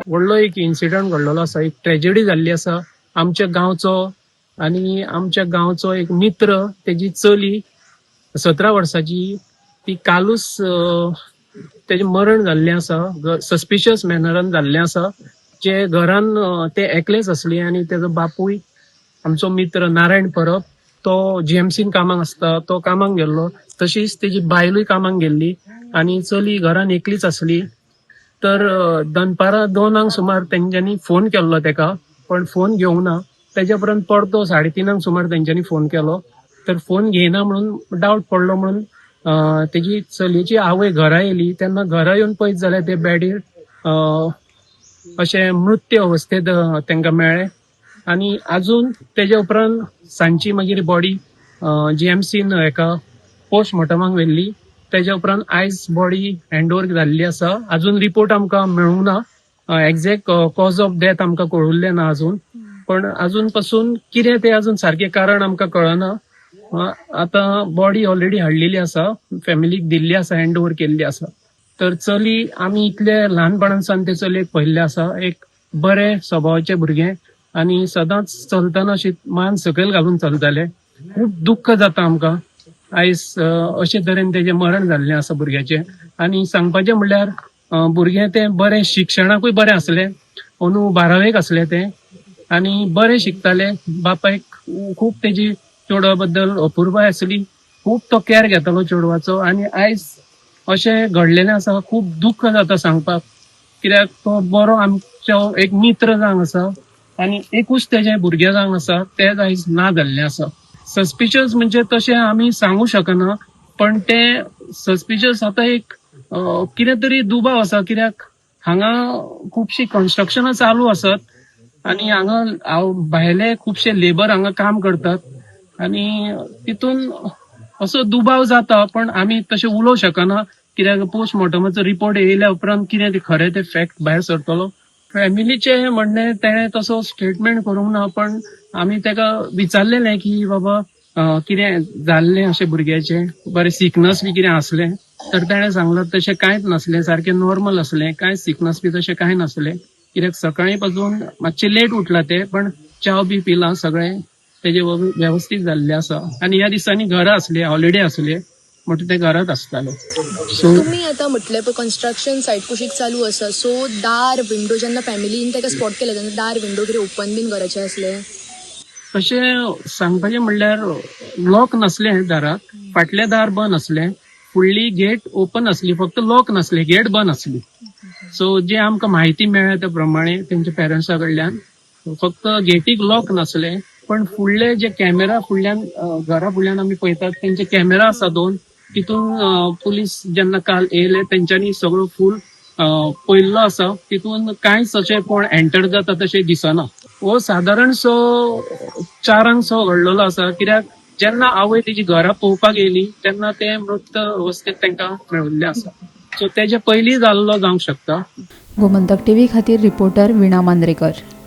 व्हडलो एक इन्सिडंट घडलेलो आसा, एक ट्रेजेडी जाल्ली आसा. आमच्या गांवचो आनी आमच्या गांवचो एक मित्र, तेजी चली 17 वर्साची, ती कालूच तेजें मरण जाल्लें आसा, सस्पिशियस मॅनरान जाल्लें आसा. जे घरान ते एकलेच आसली आनी तेजो बापूय आमचो मित्र नारायण परब, तो जीएमसीन कामाक आसता, तो कामाक गेल्लो. तशीच तेजी बायलूय कामाक गेल्ली आनी चली घरान एकलीच आसली. तर दनपारां 2 सुमार तेंच्यांनी फोन केल्लो तेका, पण फोन घेवंक ना. तेज्या उपरांत परतो 3:30 सुमार तेंच्यांनी फोन केलो, तर फोन घेयना म्हणून डावट पडलो म्हणून तेजी चलयेची आवय घरा येयली. तेन्ना घरा येवन पळयत जाल्यार ते बेडीर अशें मृत्य अवस्थेत तेंकां मेळ्ळें. आनी अजून तेज्या उपरांत सांजची मागीर बॉडी जीएमसीन हेका पोस्टमॉर्टमाक व्हेल्ली. तेज्या उपरांत आयज बॉडी हँड ओवर जाल्ली आसा. अजून रिपोर्ट आमकां मेळूंक ना, एग्जॅक्ट कॉज ऑफ डेथ आमकां कळुल्लें ना अजून. पण अजून पासून कितें तें अजून सारकें कारण आमकां कळना. आतां बॉडी ऑलरेडी हाडलेली आसा, फॅमिलीक दिल्ली आसा, हँड ओवर केल्ली आसा. तर चली आमी इतले ल्हानपणान ते चलयेक पळयल्लें आसा, एक बरे स्वभावाचें भुरगें आनी सदांच चलतना अशी मान सकयल घालून चलताले. खूब दुख्ख जाता आमकां आयज अशे तरेन तेजें मरण जाल्लें आसा भुरग्याचें. आनी सांगपाचें म्हणल्यार भुरगें तें बरें शिक्षणाकूय बरें आसलें, अंदू 12वेक आसलें तें आनी बरें शिकतालें. बापायक खूब तेजी चेडवा बद्दल अपुरबाय आसली, खूब तो कॅर घेतालो चेडवाचो. आनी आयज अशें घडलेलें आसा, खूब दुख्ख जाता सांगपाक, कित्याक तो बरो आमचो एक मित्र जावन आसा आनी एकूच तेजें भुरगें जावन आसा, तें आयज ना जाल्लें आसा. सस्पिशियस म्हणजे तशें आमी सांगू शकना, पण तें सस्पिशियस आतां एक कितें तरी दुबाव आसा, कित्याक हांगा खुबशीं कन्स्ट्रक्शनां चालू आसत आनी हांगा भायले खुबशे लेबर हांगा काम करतात आनी तितून असो दुबाव जाता. पण आमी तशें उलोवंक शकना, कित्याक पोस्टमॉर्टमाचो रिपोर्ट येयल्या उपरांत कितें तें खरें तें फॅक्ट भायर सरतलो. फॅमिलीचें म्हणणें, तेणें तसो स्टेटमेंट करूंक ना, पण आमी तेका विचारलेलें की बाबा कितें जाल्लें अशें भुरग्याचें, बरें सिकनस बी कितें आसलें, तर तेणें सांगलें तशें कांयच नासलें, सारकें नॉर्मल आसलें, कांय सिकनस बी तशें कांय नासलें, कित्याक सकाळीं पासून मातशें लेट उठला तें, पण च्याव बी पिलां, सगळें तेजें वेवस्थीत जाल्लें आसा. आनी ह्या दिसांनी घरा आसले, हॉलिडे आसले म्हणटकीर ते घरात आसताले. सो तुम्ही आता म्हटलें पळय कन्स्ट्रक्शन सायट कुशीक चालू आसा, सो दार विंडो जेन्ना फॅमिलीन ताका स्पॉट केलें तेन्ना दार विंडो कितें ओपन बीन घराचें आसलें? तशें सांगपाचें म्हणल्यार लॉक नासलें दाराक, फाटलें दार बंद आसलें, फुडली गेट ओपन आसली, फक्त लॉक नासलें, गेट बंद आसली. सो जे आमकां म्हायती मेळ्ळ्या त्या प्रमाणे तेंच्या पेरंट्सा कडल्यान फक्त गेटीक लॉक नासलें, पण फुडले जे कॅमेरा फुडल्यान घरा फुडल्यान आमी पळयतात, तेंचे कॅमेरा आसा 2, तितून पुलीस जेन्ना काल येयले तेंच्यांनी सगळो फूल पळयल्लो आसा. तितून कांयच अशें कोण एंटर जाता तशें दिसना. हो सादारण सो 4 सो घडलेलो आसा, कित्याक जेन्ना आवय तेजी घरा पळोवपाक येयली तेन्ना ते मृत अवस्थेत तांकां मेळिल्लें आसा. सो तेजे पयलीं जाल्लो जावंक शकता. गोमंतक टीव्ही खातीर रिपोर्टर वीणा मांद्रेकर.